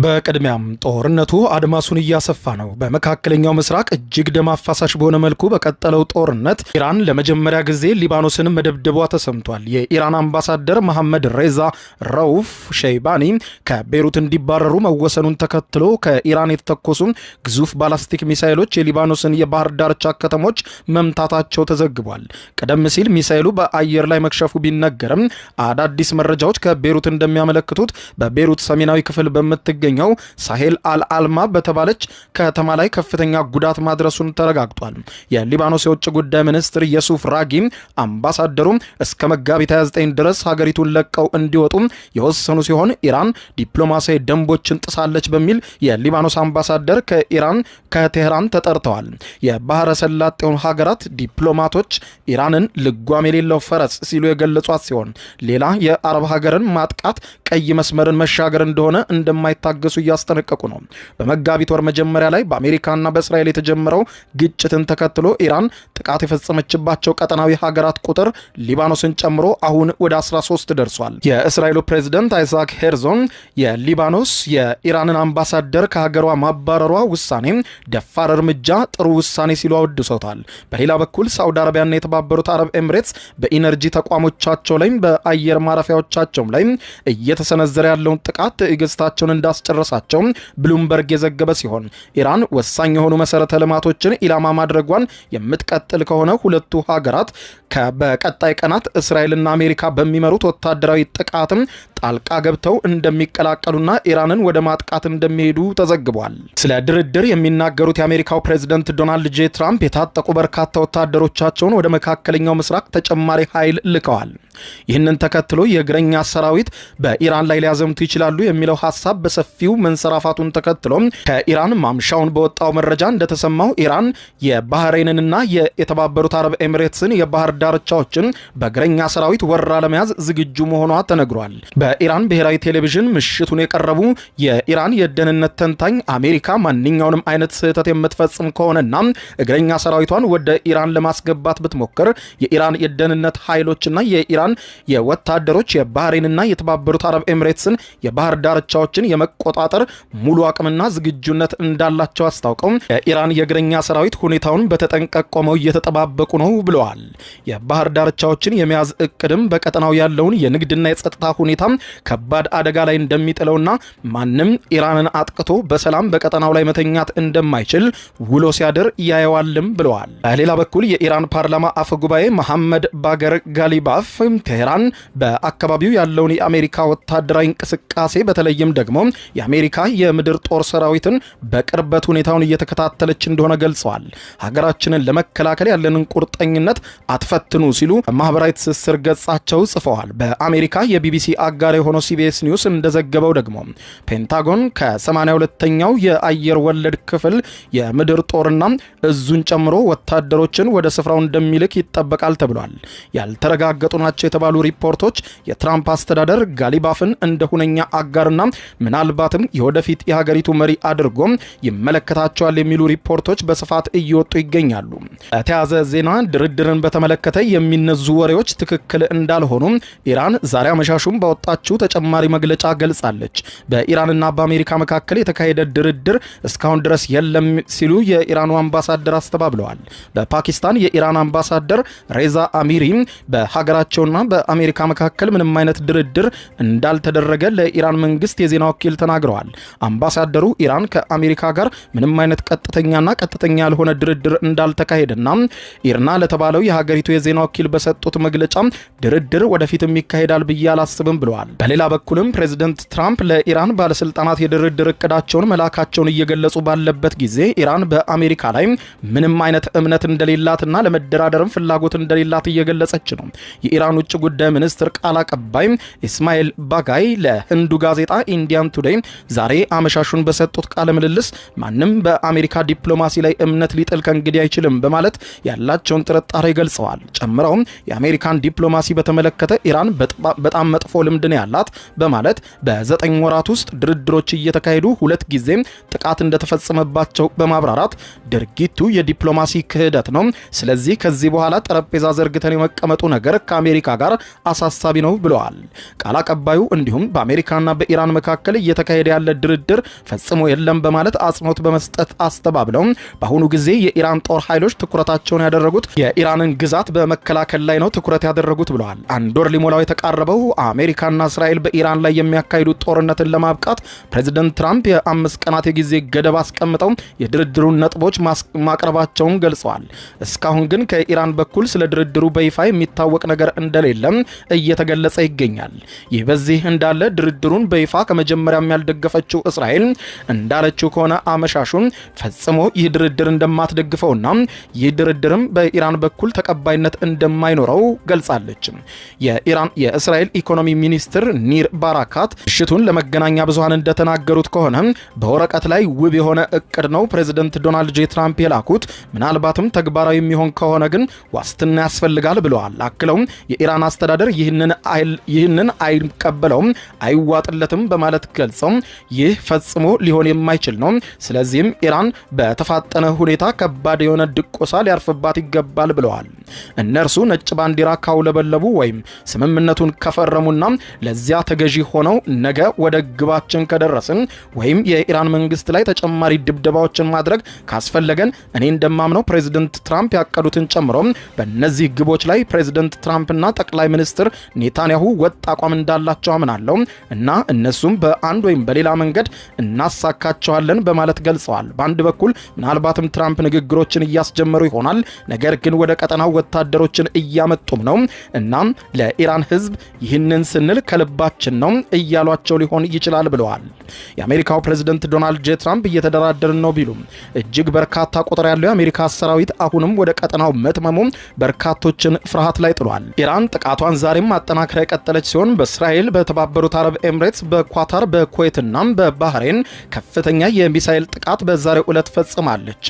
በቅድሚያም ጦርነቱ አድማሱን እያሰፋ ነው። በመካከለኛው ምስራቅ እጅግ ደም አፋሳሽ በሆነ መልኩ በቀጠለው ጦርነት ኢራን ለመጀመሪያ ጊዜ ሊባኖስን መደብደቧ ተሰምቷል። የኢራን አምባሳደር መሐመድ ሬዛ ረውፍ ሸይባኒ ከቤሩት እንዲባረሩ መወሰኑን ተከትሎ ከኢራን የተተኮሱ ግዙፍ ባላስቲክ ሚሳይሎች የሊባኖስን የባህር ዳርቻ ከተሞች መምታታቸው ተዘግቧል። ቀደም ሲል ሚሳይሉ በአየር ላይ መክሸፉ ቢነገርም አዳዲስ መረጃዎች ከቤሩት እንደሚያመለክቱት በቤሩት ሰሜናዊ ክፍል በምትገኘው ሳሄል አልአልማ በተባለች ከተማ ላይ ከፍተኛ ጉዳት ማድረሱን ተረጋግጧል። የሊባኖስ የውጭ ጉዳይ ሚኒስትር የሱፍ ራጊ አምባሳደሩ እስከ መጋቢት 29 ድረስ ሀገሪቱን ለቀው እንዲወጡ የወሰኑ ሲሆን ኢራን ዲፕሎማሲያዊ ደንቦችን ጥሳለች በሚል የሊባኖስ አምባሳደር ከኢራን ከቴህራን ተጠርተዋል። የባህረ ሰላጤውን ሀገራት ዲፕሎማቶች ኢራንን ልጓም የሌለው ፈረስ ሲሉ የገለጿት ሲሆን ሌላ የአረብ ሀገርን ማጥቃት ቀይ መስመርን መሻገር እንደሆነ እንደማይታገሱ እያስጠነቀቁ ነው። በመጋቢት ወር መጀመሪያ ላይ በአሜሪካና በእስራኤል የተጀመረው ግጭትን ተከትሎ ኢራን ጥቃት የፈጸመችባቸው ቀጠናዊ ሀገራት ቁጥር ሊባኖስን ጨምሮ አሁን ወደ 13 ደርሷል። የእስራኤሉ ፕሬዝደንት አይዛክ ሄርዞግ የሊባኖስ የኢራንን አምባሳደር ከሀገሯ ማባረሯ ውሳኔ ደፋር እርምጃ፣ ጥሩ ውሳኔ ሲሉ አወድሰውታል። በሌላ በኩል ሳዑዲ አረቢያና የተባበሩት አረብ ኤምሬትስ በኢነርጂ ተቋሞቻቸው ላይ በአየር ማረፊያዎቻቸው ላይ እየተሰነዘረ ያለውን ጥቃት ትዕግስታቸውን እንዳስጨረሳቸው ብሉምበርግ የዘገበ ሲሆን ኢራን ወሳኝ የሆኑ መሰረተ ልማቶችን ኢላማ ማድረጓን የምትቀጥል ከሆነ ሁለቱ ሀገራት በቀጣይ ቀናት እስራኤልና አሜሪካ በሚመሩት ወታደራዊ ጥቃትም ጣልቃ ገብተው እንደሚቀላቀሉና ኢራንን ወደ ማጥቃት እንደሚሄዱ ተዘግቧል። ስለ ድርድር የሚናገሩት የአሜሪካው ፕሬዝደንት ዶናልድ ጄ ትራምፕ የታጠቁ በርካታ ወታደሮቻቸውን ወደ መካከለኛው ምስራቅ ተጨማሪ ኃይል ልከዋል። ይህንን ተከትሎ የእግረኛ ሰራዊት በኢራን ላይ ሊያዘምቱ ይችላሉ የሚለው ሀሳብ በሰፊው መንሰራፋቱን ተከትሎ ከኢራን ማምሻውን በወጣው መረጃ እንደተሰማው ኢራን የባህሬንንና የተባበሩት አረብ ኤሚሬትስን የባህር ዳርቻዎችን በእግረኛ ሰራዊት ወራ ለመያዝ ዝግጁ መሆኗ ተነግሯል። በኢራን ብሔራዊ ቴሌቪዥን ምሽቱን የቀረቡ የኢራን የደህንነት ተንታኝ አሜሪካ ማንኛውንም አይነት ስህተት የምትፈጽም ከሆነና እግረኛ ሰራዊቷን ወደ ኢራን ለማስገባት ብትሞክር የኢራን የደህንነት ኃይሎችና የኢራን የወታደሮች የባህሬንና የተባበሩት አረብ ኤሚሬትስን የባህር ዳርቻዎችን የመቆጣጠር ሙሉ አቅምና ዝግጁነት እንዳላቸው አስታውቀው የኢራን የእግረኛ ሰራዊት ሁኔታውን በተጠንቀቅ ቆመው እየተጠባበቁ ነው ብለዋል። የባህር ዳርቻዎችን የመያዝ እቅድም በቀጠናው ያለውን የንግድና የጸጥታ ሁኔታ ከባድ አደጋ ላይ እንደሚጥለውና ማንም ኢራንን አጥቅቶ በሰላም በቀጠናው ላይ መተኛት እንደማይችል ውሎ ሲያድር ያየዋልም ብለዋል። በሌላ በኩል የኢራን ፓርላማ አፈ ጉባኤ መሐመድ ባገር ጋሊባፍ ቴህራን በአካባቢው ያለውን የአሜሪካ ወታደራዊ እንቅስቃሴ በተለይም ደግሞ የአሜሪካ የምድር ጦር ሰራዊትን በቅርበት ሁኔታውን እየተከታተለች እንደሆነ ገልጸዋል። ሀገራችንን ለመከላከል ያለንን ቁርጠኝነት አትፈትኑ ሲሉ በማህበራዊ ትስስር ገጻቸው ጽፈዋል። በአሜሪካ የቢቢሲ አጋር የሆነው ሲቢኤስ ኒውስ እንደዘገበው ደግሞ ፔንታጎን ከ82ኛው የአየር ወለድ ክፍል የምድር ጦርና እዙን ጨምሮ ወታደሮችን ወደ ስፍራው እንደሚልክ ይጠበቃል ተብሏል። ያልተረጋገጡ ናቸው የተባሉ ሪፖርቶች የትራምፕ አስተዳደር ጋሊባፍን እንደ ሁነኛ አጋርና ምናልባትም የወደፊት የሀገሪቱ መሪ አድርጎ ይመለከታቸዋል የሚሉ ሪፖርቶች በስፋት እየወጡ ይገኛሉ። በተያያዘ ዜና ድርድርን በተመለከተ የሚነዙ ወሬዎች ትክክል እንዳልሆኑ ኢራን ዛሬ አመሻሹም ባወጣችው ተጨማሪ መግለጫ ገልጻለች። በኢራንና በአሜሪካ መካከል የተካሄደ ድርድር እስካሁን ድረስ የለም ሲሉ የኢራኑ አምባሳደር አስተባብለዋል። በፓኪስታን የኢራን አምባሳደር ሬዛ አሚሪ በሀገራቸውና በአሜሪካ መካከል ምንም አይነት ድርድር እንዳልተደረገ ለኢራን መንግስት የዜና ወኪል ተናግረዋል። አምባሳደሩ ኢራን ከአሜሪካ ጋር ምንም አይነት ቀጥተኛና ቀጥተኛ ያልሆነ ድርድር እንዳልተካሄደና ኢርና ለተባለው የሀገሪቱ የዜና ወኪል በሰጡት መግለጫ ድርድር ወደፊትም ይካሄዳል ብዬ አላስብም ብለዋል። በሌላ በኩልም ፕሬዚደንት ትራምፕ ለኢራን ባለስልጣናት የድርድር እቅዳቸውን መላካቸውን እየገለጹ ባለበት ጊዜ ኢራን በአሜሪካ ላይ ምንም አይነት እምነት እንደሌላትና ለመደራደርም ፍላጎት እንደሌላት እየገለጸች ነው። የኢራን ውጭ ጉዳይ ሚኒስትር ቃል አቀባይ ኢስማኤል ባጋይ ለህንዱ ጋዜጣ ኢንዲያን ቱዴይ ዛሬ አመሻሹን በሰጡት ቃለ ምልልስ ማንም በአሜሪካ ዲፕሎማሲ ላይ እምነት ሊጥል ከእንግዲህ አይችልም በማለት ያላቸውን ጥርጣሬ ገልጸዋል። ጨምረውም የአሜሪካን ዲፕሎማሲ በተመለከተ ኢራን በጣም መጥፎ ልምድ ነው ያላት በማለት በ9 ወራት ውስጥ ድርድሮች እየተካሄዱ 2 ጊዜ ጥቃት እንደተፈጸመባቸው በማብራራት ድርጊቱ የዲፕሎማሲ ክህደት ነው፣ ስለዚህ ከዚህ በኋላ ጠረጴዛ ዘርግተን የመቀመጡ ነገር ከአሜሪካ ጋር አሳሳቢ ነው ብለዋል። ቃል አቀባዩ እንዲሁም በአሜሪካና በኢራን መካከል እየተካሄደ ያለ ድርድር ፈጽሞ የለም በማለት አጽንኦት በመስጠት አስተባብለው በአሁኑ ጊዜ የኢራን ጦር ኃይሎች ትኩረታቸውን ያደረጉት የኢራንን ግዛት በመከላከል ላይ ነው ትኩረት ያደረጉት ብለዋል። አንድ ወር ሊሞላው የተቃረበው አሜሪካና እስራኤል በኢራን ላይ የሚያካሂዱት ጦርነትን ለማብቃት ፕሬዚደንት ትራምፕ የ5 ቀናት የጊዜ ገደብ አስቀምጠው የድርድሩን ነጥቦች ማቅረባቸውን ገልጸዋል። እስካሁን ግን ከኢራን በኩል ስለ ድርድሩ በይፋ የሚታወቅ ነገር እንደሌለም እየተገለጸ ይገኛል። ይህ በዚህ እንዳለ ድርድሩን በይፋ ከመጀመሪያም ያልደገፈችው እስራኤል እንዳለችው ከሆነ አመሻሹን ፈጽሞ ይህ ድርድር እንደማትደግፈውና ይህ ድርድርም በኢራን በኩል ተቀባይነት እንደማይኖረው ገልጻለች። የኢራን የእስራኤል ኢኮኖሚ ሚኒስትር ኒር ባራካት ምሽቱን ለመገናኛ ብዙሃን እንደተናገሩት ከሆነ በወረቀት ላይ ውብ የሆነ እቅድ ነው ፕሬዚደንት ዶናልድ ጄ ትራምፕ የላኩት፣ ምናልባትም ተግባራዊ የሚሆን ከሆነ ግን ዋስትና ያስፈልጋል ብለዋል። አክለውም የኢራን አስተዳደር ይህንን አይቀበለውም፣ አይዋጥለትም በማለት ገልጸው ይህ ፈጽሞ ሊሆን የማይችል ነው፣ ስለዚህም ኢራን በተፋጠነ ሁኔታ ከባድ የሆነ ድቆሳ ሊያርፍባት ይገባል ብለዋል። እነርሱ ነጭ ባንዲራ ካውለበለቡ ወይም ስምምነቱን ከፈረሙና ለዚያ ተገዢ ሆነው ነገ ወደ ግባችን ከደረስን ወይም የኢራን መንግስት ላይ ተጨማሪ ድብደባዎችን ማድረግ ካስፈለገን እኔ እንደማምነው ፕሬዚደንት ትራምፕ ያቀዱትን ጨምሮ በእነዚህ ግቦች ላይ ፕሬዚደንት ትራምፕና ጠቅላይ ሚኒስትር ኔታንያሁ ወጥ አቋም እንዳላቸው አምናለሁ እና እነሱም በአንድ ወይም በሌላ መንገድ እናሳካቸዋለን በማለት ገልጸዋል። በአንድ በኩል ምናልባትም ትራምፕ ንግግሮችን እያስጀመሩ ይሆናል፣ ነገር ግን ወደ ቀጠናው ወታደሮችን እያመጡም ነው። እናም ለኢራን ሕዝብ ይህንን ስንል ከልባችን ነው እያሏቸው ሊሆን ይችላል ብለዋል። የአሜሪካው ፕሬዝደንት ዶናልድ ጄ ትራምፕ እየተደራደርን ነው ቢሉም እጅግ በርካታ ቁጥር ያለው የአሜሪካ ሰራዊት አሁንም ወደ ቀጠናው መትመሙ በርካቶችን ፍርሃት ላይ ጥሏል። ኢራን ጥቃቷን ዛሬም አጠናክራ የቀጠለች ሲሆን በእስራኤል፣ በተባበሩት አረብ ኤምሬትስ፣ በኳታር፣ በኩዌትና በባህሬን ከፍተኛ የሚሳኤል ጥቃት በዛሬው ዕለት ፈጽማለች።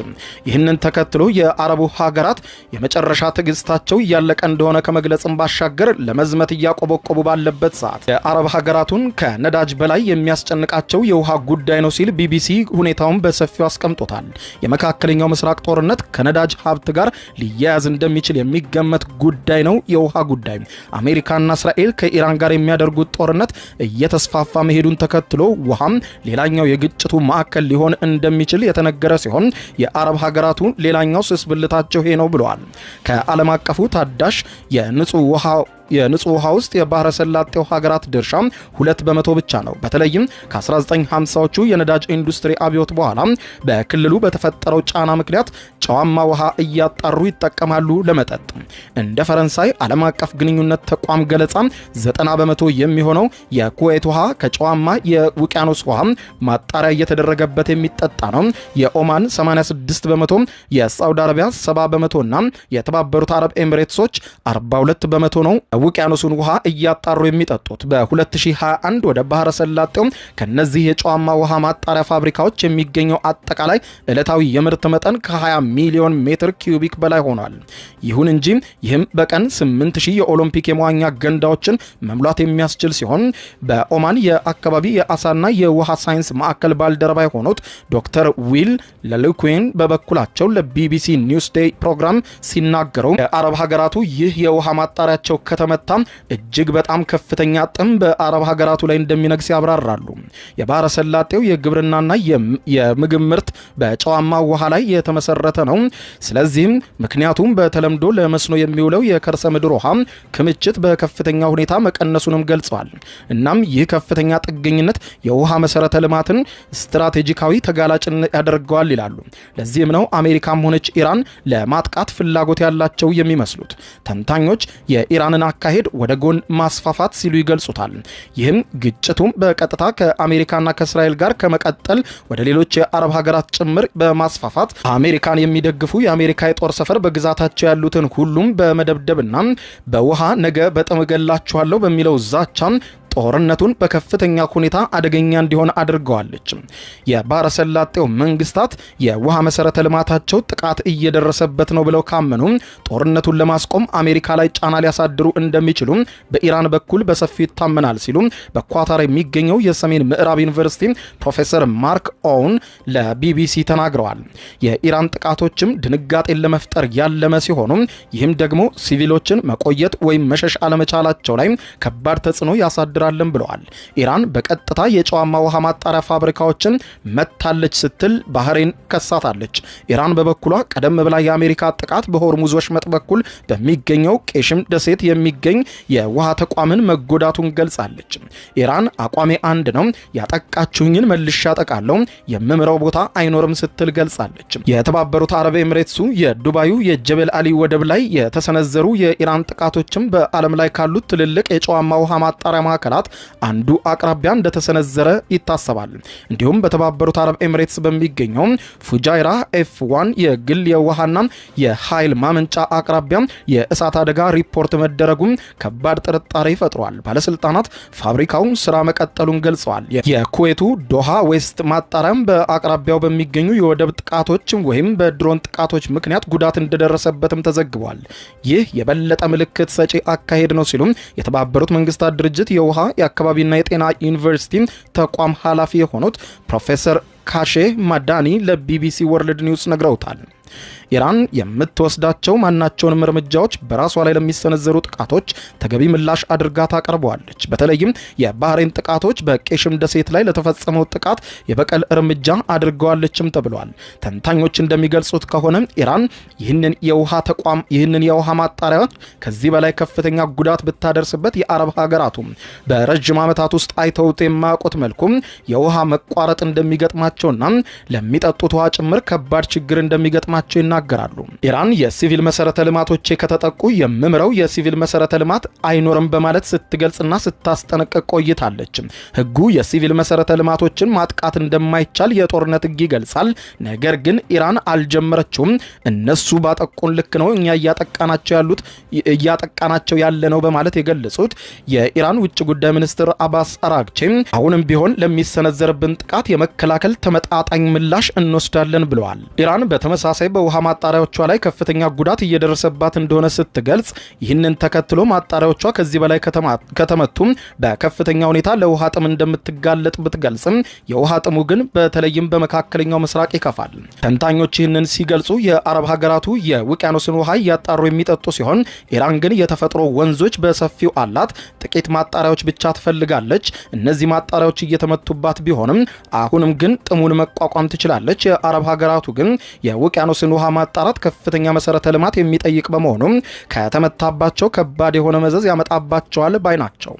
ይህንን ተከትሎ የአረቡ ሀገራት የመጨረሻ ትዕግስታቸው እያለቀ እንደሆነ ከመግለጽም ባሻገር ለመዝመት እያቆበቆቡ ባለበት ሰዓት የአረብ ሀገራቱን ከነዳጅ በላይ የሚያስጨንቃቸው የውሃ ጉዳይ ነው ሲል ቢቢሲ ሁኔታውን በሰፊው አስቀምጦታል። የመካከለኛው ምስራቅ ጦርነት ከነዳጅ ሀብት ጋር ሊያያዝ እንደሚችል የሚገመት ጉዳይ ነው የውሃ ጉዳይ። አሜሪካና እስራኤል ከኢራን ጋር የሚያደርጉት ጦርነት እየተስፋፋ መሄዱን ተከትሎ ውሃም ሌላኛው የግጭቱ ማዕከል ሊሆን እንደሚችል የተነገረ ሲሆን የአረብ ሀገራቱ ሌላኛው ስስ ብልታቸው ይሄ ነው ብለዋል። ከዓለም አቀፉ ታዳሽ የንጹህ ውሃ ውስጥ የባህረ ሰላጤው ሀገራት ድርሻ 2% ብቻ ነው። በተለይም ከ1950ዎቹ የነዳጅ ኢንዱስትሪ አብዮት በኋላ በክልሉ በተፈጠረው ጫና ምክንያት ጨዋማ ውሃ እያጣሩ ይጠቀማሉ ለመጠጥ። እንደ ፈረንሳይ ዓለም አቀፍ ግንኙነት ተቋም ገለጻ 90% የሚሆነው የኩዌት ውሃ ከጨዋማ የውቅያኖስ ውሃ ማጣሪያ እየተደረገበት የሚጠጣ ነው። የኦማን 86%፣ የሳውዲ አረቢያ 70% እና የተባበሩት አረብ ኤሚሬትሶች 42% ነው ውቅያኖሱን ውሃ እያጣሩ የሚጠጡት። በ2021 ወደ ባህረ ሰላጤው ከነዚህ የጨዋማ ውሃ ማጣሪያ ፋብሪካዎች የሚገኘው አጠቃላይ ዕለታዊ የምርት መጠን ከ20 ሚሊዮን ሜትር ኪዩቢክ በላይ ሆኗል። ይሁን እንጂ ይህም በቀን 8000 የኦሎምፒክ የመዋኛ ገንዳዎችን መሙላት የሚያስችል ሲሆን በኦማን የአካባቢ የአሳና የውሃ ሳይንስ ማዕከል ባልደረባ የሆኑት ዶክተር ዊል ለሉኩዌን በበኩላቸው ለቢቢሲ ኒውስዴይ ፕሮግራም ሲናገሩ የአረብ ሀገራቱ ይህ የውሃ ማጣሪያቸው ከተመታ እጅግ በጣም ከፍተኛ ጥም በአረብ ሀገራቱ ላይ እንደሚነግስ ያብራራሉ። የባህረ ሰላጤው የግብርናና የምግብ ምርት በጨዋማ ውሃ ላይ የተመሰረተ ነው። ስለዚህም ምክንያቱም በተለምዶ ለመስኖ የሚውለው የከርሰ ምድር ውሃ ክምችት በከፍተኛ ሁኔታ መቀነሱንም ገልጸዋል። እናም ይህ ከፍተኛ ጥገኝነት የውሃ መሰረተ ልማትን ስትራቴጂካዊ ተጋላጭነት ያደርገዋል ይላሉ። ለዚህም ነው አሜሪካም ሆነች ኢራን ለማጥቃት ፍላጎት ያላቸው የሚመስሉት። ተንታኞች የኢራንን አካሄድ ወደ ጎን ማስፋፋት ሲሉ ይገልጹታል። ይህም ግጭቱም በቀጥታ ከአሜሪካና ከእስራኤል ጋር ከመቀጠል ወደ ሌሎች የአረብ ሀገራት ጭምር በማስፋፋት አሜሪካን የሚደግፉ የአሜሪካ የጦር ሰፈር በግዛታቸው ያሉትን ሁሉም በመደብደብና በውሃ ነገ በጥም እገላችኋለሁ በሚለው ዛቻ ጦርነቱን በከፍተኛ ሁኔታ አደገኛ እንዲሆን አድርገዋለች። የባህረ ሰላጤው መንግስታት የውሃ መሰረተ ልማታቸው ጥቃት እየደረሰበት ነው ብለው ካመኑ ጦርነቱን ለማስቆም አሜሪካ ላይ ጫና ሊያሳድሩ እንደሚችሉ በኢራን በኩል በሰፊው ይታመናል ሲሉ በኳታር የሚገኘው የሰሜን ምዕራብ ዩኒቨርሲቲ ፕሮፌሰር ማርክ ኦውን ለቢቢሲ ተናግረዋል። የኢራን ጥቃቶችም ድንጋጤን ለመፍጠር ያለመ ሲሆኑ ይህም ደግሞ ሲቪሎችን መቆየት ወይም መሸሽ አለመቻላቸው ላይ ከባድ ተጽዕኖ ያሳድራልን ብለዋል። ኢራን በቀጥታ የጨዋማ ውሃ ማጣሪያ ፋብሪካዎችን መታለች ስትል ባህሬን ከሳታለች። ኢራን በበኩሏ ቀደም ብላ የአሜሪካ ጥቃት በሆርሙዝ ወሽመጥ በኩል በሚገኘው ቄሽም ደሴት የሚገኝ የውሃ ተቋምን መጎዳቱን ገልጻለች። ኢራን አቋሜ አንድ ነው፣ ያጠቃችሁኝን መልሼ አጠቃለሁ፣ የምምረው ቦታ አይኖርም ስትል ገልጻለች። የተባበሩት አረብ ኤምሬትሱ የዱባዩ የጀበል አሊ ወደብ ላይ የተሰነዘሩ የኢራን ጥቃቶችም በዓለም ላይ ካሉት ትልልቅ የጨዋማ ውሃ ማጣሪያ ማዕከላት አንዱ አቅራቢያ እንደተሰነዘረ ይታሰባል። እንዲሁም በተባበሩት አረብ ኤምሬትስ በሚገኘው ፉጃይራ F1 የግል የውሃና የኃይል ማመንጫ አቅራቢያ የእሳት አደጋ ሪፖርት መደረጉም ከባድ ጥርጣሬ ፈጥሯል። ባለስልጣናት ፋብሪካው ስራ መቀጠሉን ገልጸዋል። የኩዌቱ ዶሃ ዌስት ማጣሪያም በአቅራቢያው በሚገኙ የወደብ ጥቃቶች ወይም በድሮን ጥቃቶች ምክንያት ጉዳት እንደደረሰበትም ተዘግቧል። ይህ የበለጠ ምልክት ሰጪ አካሄድ ነው ሲሉም የተባበሩት መንግስታት ድርጅት የውሃ የአካባቢና የጤና ዩኒቨርሲቲ ተቋም ኃላፊ የሆኑት ፕሮፌሰር ካሼ ማዳኒ ለቢቢሲ ወርልድ ኒውስ ነግረውታል። ኢራን የምትወስዳቸው ማናቸውንም እርምጃዎች በራሷ ላይ ለሚሰነዘሩ ጥቃቶች ተገቢ ምላሽ አድርጋ ታቀርበዋለች። በተለይም የባህሬን ጥቃቶች በቄሽም ደሴት ላይ ለተፈጸመው ጥቃት የበቀል እርምጃ አድርገዋለችም ተብሏል። ተንታኞች እንደሚገልጹት ከሆነ ኢራን ይህንን የውሃ ተቋም ይህንን የውሃ ማጣሪያ ከዚህ በላይ ከፍተኛ ጉዳት ብታደርስበት የአረብ ሀገራቱ በረጅም ዓመታት ውስጥ አይተውት የማያውቁት መልኩ የውሃ መቋረጥ እንደሚገጥማቸውና ለሚጠጡት ውሃ ጭምር ከባድ ችግር እንደሚገጥማቸው ይናገራሉ። ኢራን የሲቪል መሰረተ ልማቶቼ ከተጠቁ የምምረው የሲቪል መሰረተ ልማት አይኖርም በማለት ስትገልጽና ስታስጠነቅቅ ቆይታለች። ሕጉ የሲቪል መሰረተ ልማቶችን ማጥቃት እንደማይቻል የጦርነት ሕግ ይገልጻል። ነገር ግን ኢራን አልጀመረችውም። እነሱ ባጠቁን ልክ ነው እኛ እያጠቃናቸው ያሉት እያጠቃናቸው ያለ ነው በማለት የገለጹት የኢራን ውጭ ጉዳይ ሚኒስትር አባስ አራግቺ አሁንም ቢሆን ለሚሰነዘርብን ጥቃት የመከላከል ተመጣጣኝ ምላሽ እንወስዳለን ብለዋል። ኢራን በተመሳሳይ በውሃ ማጣሪያዎቿ ላይ ከፍተኛ ጉዳት እየደረሰባት እንደሆነ ስትገልጽ ይህንን ተከትሎ ማጣሪያዎቿ ከዚህ በላይ ከተመቱ በከፍተኛ ሁኔታ ለውሃ ጥም እንደምትጋለጥ ብትገልጽም የውሃ ጥሙ ግን በተለይም በመካከለኛው ምስራቅ ይከፋል። ተንታኞች ይህንን ሲገልጹ የአረብ ሀገራቱ የውቅያኖስን ውሃ እያጣሩ የሚጠጡ ሲሆን ኢራን ግን የተፈጥሮ ወንዞች በሰፊው አላት። ጥቂት ማጣሪያዎች ብቻ ትፈልጋለች። እነዚህ ማጣሪያዎች እየተመቱባት ቢሆንም አሁንም ግን ጥሙን መቋቋም ትችላለች። የአረብ ሀገራቱ ግን የውቅያኖስን ውሃ ማጣራት ከፍተኛ መሰረተ ልማት የሚጠይቅ በመሆኑ ከተመታባቸው ከባድ የሆነ መዘዝ ያመጣባቸዋል ባይ ናቸው።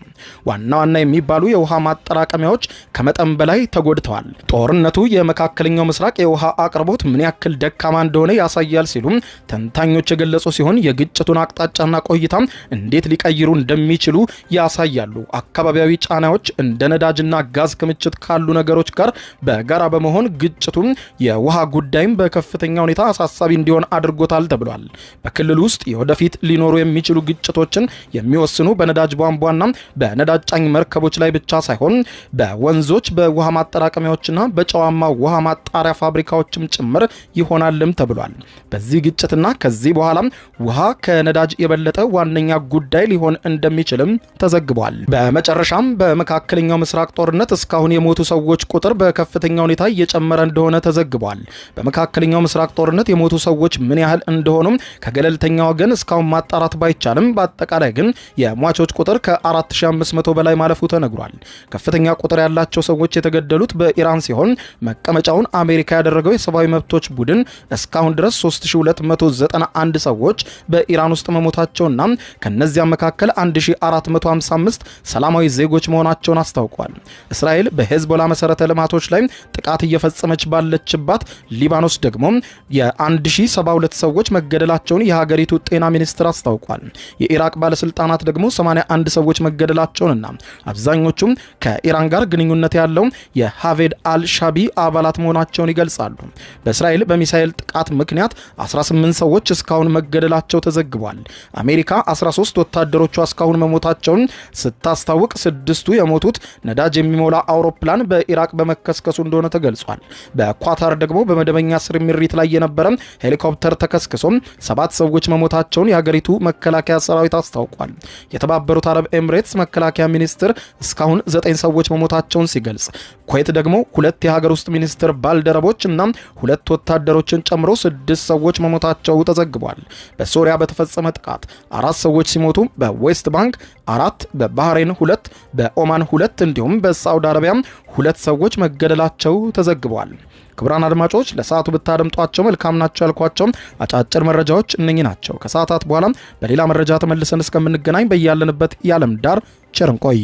ዋና ዋና የሚባሉ የውሃ ማጠራቀሚያዎች ከመጠን በላይ ተጎድተዋል። ጦርነቱ የመካከለኛው ምስራቅ የውሃ አቅርቦት ምን ያክል ደካማ እንደሆነ ያሳያል ሲሉ ተንታኞች የገለጹ ሲሆን የግጭቱን አቅጣጫና ቆይታ እንዴት ሊቀይሩ እንደሚችሉ ያሳያሉ። አካባቢያዊ ጫናዎች እንደ ነዳጅና ጋዝ ክምችት ካሉ ነገሮች ጋር በጋራ በመሆን ግጭቱን የውሃ ጉዳይም በከፍተኛ ሁኔታ አሳሳቢ እንዲሆን አድርጎታል ተብሏል። በክልሉ ውስጥ የወደፊት ሊኖሩ የሚችሉ ግጭቶችን የሚወስኑ በነዳጅ ቧንቧና በነዳጅ ጫኝ መርከቦች ላይ ብቻ ሳይሆን በወንዞች፣ በውሃ ማጠራቀሚያዎችና በጨዋማ ውሃ ማጣሪያ ፋብሪካዎችም ጭምር ይሆናልም ተብሏል። በዚህ ግጭትና ከዚህ በኋላም ውሃ ከነዳጅ የበለጠ ዋነኛ ጉዳይ ሊሆን እንደሚችልም ተዘግቧል። በመጨረሻም በመካከለኛው ምስራቅ ጦርነት እስካሁን የሞቱ ሰዎች ቁጥር በከፍተኛ ሁኔታ እየጨመረ እንደሆነ ተዘግቧል። በመካከለኛው ምስራቅ ጦርነት የሞቱ ሰዎች ምን ያህል እንደሆኑም ከገለልተኛ ወገን እስካሁን ማጣራት ባይቻልም በአጠቃላይ ግን የሟቾች ቁጥር ከ4500 በላይ ማለፉ ተነግሯል። ከፍተኛ ቁጥር ያላቸው ሰዎች የተገደሉት በኢራን ሲሆን መቀመጫውን አሜሪካ ያደረገው የሰብአዊ መብቶች ቡድን እስካሁን ድረስ 3291 ሰዎች በኢራን ውስጥ መሞታቸውና ከነዚያም መካከል 1455 ሰላማዊ ዜጎች መሆናቸውን አስታውቋል። እስራኤል በሄዝቦላ መሰረተ ልማቶች ላይ ጥቃት እየፈጸመች ባለችባት ሊባኖስ ደግሞ የ1072 ሰዎች መገደላቸውን የሀገሪቱ ጤና ሚኒስትር አስታውቋል። የኢራቅ ባለስልጣናት ደግሞ 81 ሰዎች መገደላቸውንና አብዛኞቹም ከኢራን ጋር ግንኙነት ያለው የሃቬድ አልሻቢ አባላት መሆናቸውን ይገልጻሉ። በእስራኤል በሚሳኤል ጥቃት ምክንያት 18 ሰዎች እስካሁን መገደላቸው ተዘግቧል። አሜሪካ 13 ወታደሮቿ እስካሁን መሞታቸውን ስታስታውቅ 6ቱ የሞቱት ነዳጅ የሚሞላ አውሮፕላን በኢራቅ በመከስከሱ እንደሆነ ተገልጿል። በኳታር ደግሞ በመደበኛ ስምሪት ላይ የነበረ ሄሊኮፕተር ተከስክሶ 7 ሰዎች መሞታቸውን የሀገሪቱ መከላከያ ሰራዊት አስታውቋል። የተባበሩት አረብ ኤምሬትስ መከላከያ ሚኒስትር እስካሁን 9 ሰዎች መሞታቸውን ሲገልጽ፣ ኩዌት ደግሞ 2 የሀገር ውስጥ ሚኒስትር ባልደረቦች እና 2 ወታደሮችን ጨምሮ 6 ሰዎች መሞታቸው ተዘግቧል። በሶሪያ በተፈጸመ ጥቃት 4 ሰዎች ሲሞቱ በዌስት ባንክ 4፣ በባህሬን 2፣ በኦማን 2 እንዲሁም በሳውዲ አረቢያ 2 ሰዎች መገደላቸው ተዘግቧል። ክቡራን አድማጮች፣ ለሰዓቱ ብታደምጧቸው መልካም ናቸው ያልኳቸው አጫጭር መረጃዎች እነኚህ ናቸው። ከሰዓታት በኋላ በሌላ መረጃ ተመልሰን እስከምንገናኝ በያለንበት የዓለም ዳር ቸር እንቆይ።